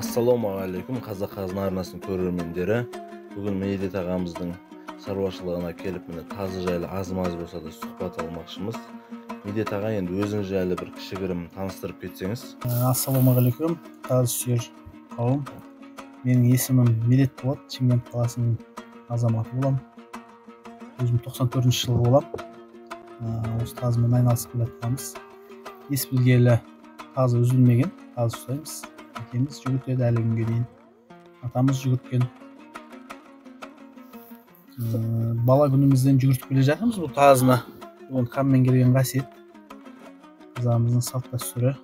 Ассалаумағалейкум, Қазақ Қазына арнасының көрермендері. Бүгін Медет ағамыздың шаруашылығына келіп, міне тазы жайлы аз-маз болса да сұхбат алмақшымыз. Медет аға, енді өзіңіз жайлы бір кішігірім таныстырып кетсеңіз. Ассалаумағалейкум, тазы сүйер қауым. Менің есімім Медет болады, Шымкент қаласының азаматы боламын. Өзім 94 жылғы боламын. Осы тазымен айналысып келе жатқанбыз. Ес білгелі тазы үзілмеген, тазы ұстаймыз. Әкеміз жүгіртеді әлі күнге дейін. Атамыз жүгірткен. Бала күнімізден жүгіртіп келе жатырмыз бұл тазыны. Бұл қанмен келген қасиет. Қазағымыздың салт дәстүрі.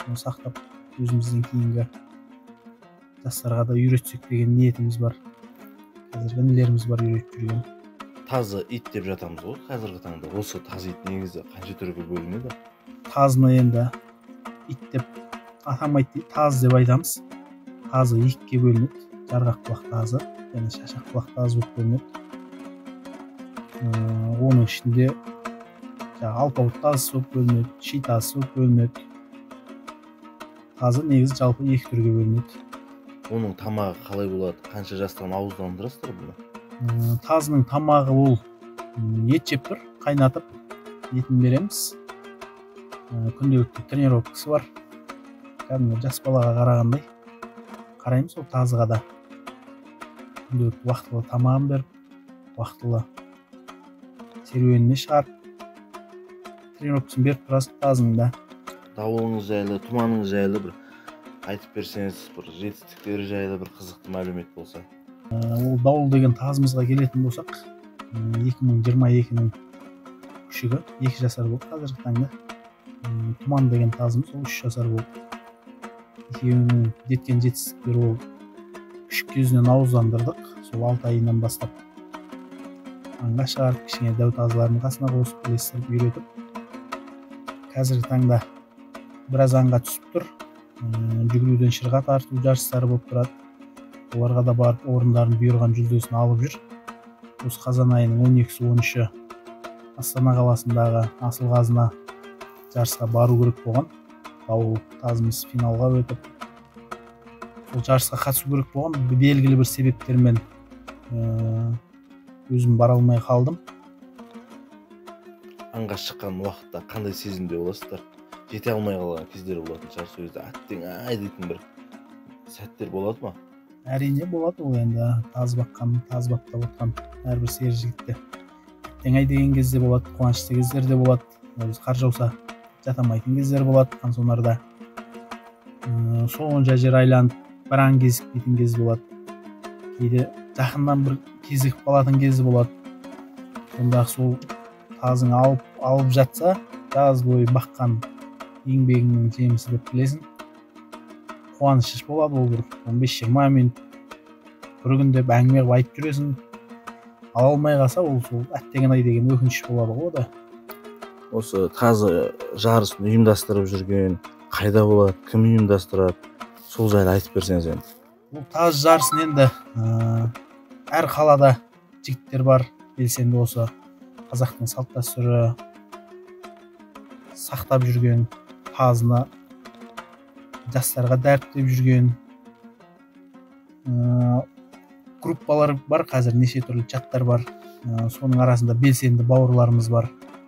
Соны сақтап өзімізден кейінгі жастарға да үйретсек деген ниетіміз бар. Қазіргі інілеріміз бар үйретіп жүрген. Тазы ит деп жатамыз ғой қазіргі таңда. Осы тазы ит негізі қанша түрге бөлінеді? Тазыны енді ит деп атамайды дейді, тазы деп айтамыз. Тазы екіге бөлінеді. Жарғақ құлақ тазы және шашақ құлақ тазы болып бөлінеді. Оның ішінде жаңағы алпауыт тазысы болып бөлінеді, ши тазысы болып бөлінеді. Тазы негізі жалпы екі түрге бөлінеді. Оның тамағы қалай болады? Қанша жастан ауыздандырасыздар бұны? Тазының тамағы ол ет жеп тұр, қайнатып етін береміз. Күнделікті тренировкасы бар. Кәдімгі жас балаға қарағандай қараймыз ол тазыға да. Күнделікті уақытылы тамағын беріп, уақытылы серуеніне шығарып, тренировкасын беріп тұрасың тазының да. Дауылыңыз жайлы, тұманыңыз жайлы бір айтып берсеңіз, бір жетістіктері жайлы бір қызықты мәлімет болса. Ол дауыл деген тазымызға келетін болсақ, 2022-нің күшігі 2 жасар болды қазіргі таңда. Тұман деген тазымыз ол 3 жасар болды. Екеуінің жеткен жетістіктері ол күшік кезінен ауыздандырдық. Сол 6 айынан бастап аңға шығарып, кішкене дәу тазылардың қасына қосып, ілестіріп үйретіп, қазіргі таңда біраз аңға түсіп тұр. Жүгіруден шырға тарту жарыстары болып тұрады. Оларға да барып орындарын бұйырған жүлдесін алып жүр. Осы қазан айының 12-сі, 13-і Астана қаласындағы Асыл Қазына жарысқа бару керек болған. Дауыл тазымыз финалға өтіп, сол жарысқа қатысу керек болған. Белгілі бір себептермен өзім бара алмай қалдым. Аңға шыққан уақытта қандай сезімде боласыздар? Жете алмай қалған кездер болатын шығар, сол кезде әттең ай дейтін бір сәттер болады ма? Әрине болады. Ол енді тазы баққан, тазы баптап отқан әрбір сері жігітте әттең ай деген кезде болады, қуанышты кездер де болады. Өзі қар жауса жата алмайтын кездер болады қансонарда. Сонша жер айланып бір аң кезікпейтін кез болады. Кейде жақыннан бір кезігіп қалатын кезі болады. Сондағы сол тазың алып жатса, жаз бойы баққан еңбегіңнің жемісі деп білесің. Қуаныш болады ол бір 15-20 минут бір күн деп әңгіме қылып айтып жүресің. Ала алмай қалса ол сол әттеген ай деген өкініш болады ғой да. Осы тазы жарысын ұйымдастырып жүрген қайда болады, кім ұйымдастырады, сол жайлы айтып берсеңіз енді. Бұл тазы жарысын енді әр қалада жігіттер бар, белсенді осы қазақтың салт дәстүрі сақтап жүрген, тазыны жастарға дәріптеп жүрген группалар бар, қазір неше түрлі чаттар бар. Соның арасында белсенді бауырларымыз бар.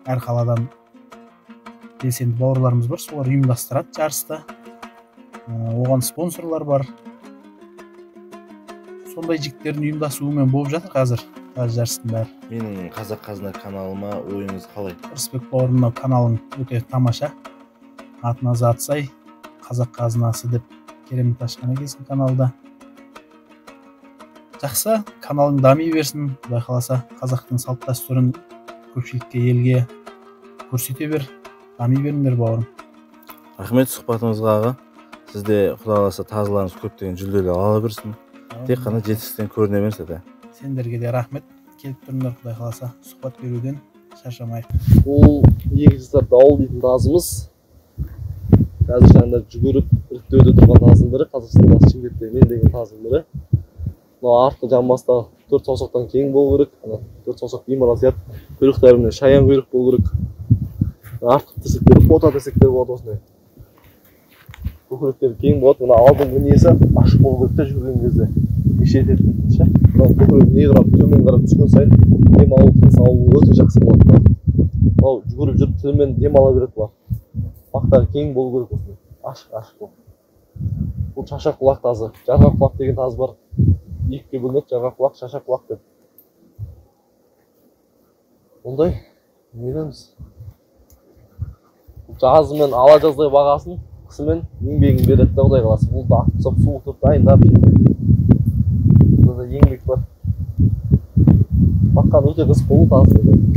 Әр қаладан белсенді бауырларымыз бар, солар ұйымдастырады жарысты. Оған спонсорлар бар. Сондай жігіттердің ұйымдасуымен болып жатыр қазір тазы жарыстың бәрі. Менің Қазақ Қазына каналыма ойыңыз қалай? Рысбек бауырым, мынау каналың өте тамаша. Атына заты сай, Қазақ Қазынасы деп керемет ашқан екенсің каналда. Жақсы, каналың дами берсін, Құдай қаласа қазақтың салт дәстүрін көпшілікке, елге көрсете бер, дами беріңдер бауырым. Рахмет сұхбатыңызға аға. Сізде Құдай қаласа тазыларыңыз көптеген жүлделер ала берсін. Тек қана жетістіктен көріне берсін ата. Сендерге де рахмет. Келіп тұрыңдар, Құдай қаласа сұхбат беруден шаршамайық. Бұл 2 жасар Дауыл дейтін тазымыз. Қазір таңда жүгіріп іріктеуде тұрған тазының бірі, Қазақстандағы Шымкентте мен деген тазының бірі. Мынау артқы жамбаста 4 саусақтан кең болу керек. Ана 4 саусақ беймарал сияқты. Құйрықтары міне шаян құйрық болу керек. Артқы тірсектері, бота тірсектері болады осындай. Көкіректері кең болады. Мына алдыңғы несі ашық болу керек та жүгірген кезде. Мешет етпейтін ше. Мынау көкірек не қарап төмен қарап түскен сайын дем алу, тыныс алу өте жақсы болады. Мынау жүгіріп жүріп тілімен дем ала береді бұлар. Бақтары кең болу керек осындай. Ашық-ашық болып. Бұл шашақ құлақ тазы. Жарғақ құлақ деген тазы бар. Екіге бөлінеді, жарғақ құлақ, шашақ құлақ деп. Ондай не дейміз? Жазымен ала жаздай бағасын, қысымен еңбегін береді да Құдай қаласа. Бұл да атып тастап, суытып дайындап. Бұнда да еңбек бар. Баққан өте қызық болу тазы.